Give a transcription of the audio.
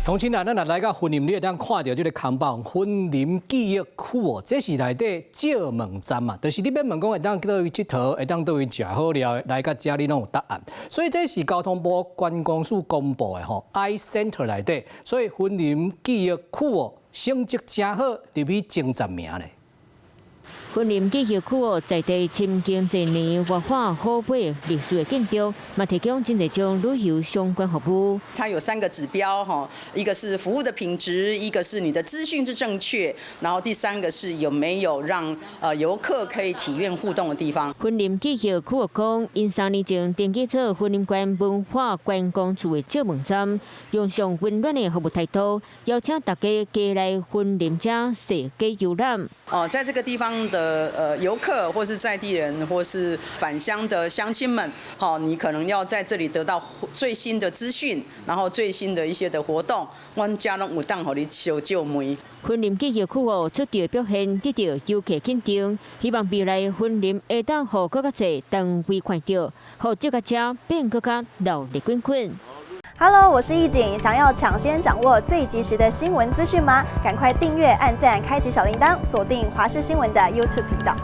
鄉親啊，咱若來到雲林，你會當看著這个看板，雲林記憶區哦，這是內底借問站啊，就是你欲問講會當佗位𨑨迌，會當佗位食好料的，來到遮你攏有答案。所以這是交通部觀光署公布的吼，iCenter 內底，所以雲林記憶區哦，成績誠好，入去前十名咧。雲林記憶區哦，在地深耕濟年，活化好尾歷史的建築，嘛提供真濟種旅遊相關服務。它有三個指標哈，一個是服務的品質，一個是你的資訊是正確，然後第三個是有沒有讓遊客可以體驗互動的地方。雲林記憶區講，𪜶3年前登記做雲林縣文化觀光處的借問站，用上溫暖的服務態度，邀請大家過來雲林遮踅街遊覽。哦，在這個地方的遊客，或是在地人，或是返鄉的鄉親們，好，你可能要在這裡得到最新的資訊，然後最新的一些的活動，阮遮攏有當予你相借問。雲林記憶區哦，出眾表現得到遊客肯定，希望未來雲林會當予閣較濟單位看著，予這个遮變閣較熱鬧滾滾。 Hello，我是易景，想要搶先掌握最及時的新聞資訊嗎？趕快訂閱、按讚、開啟小鈴鐺，鎖定華視新聞的 YouTube 頻道。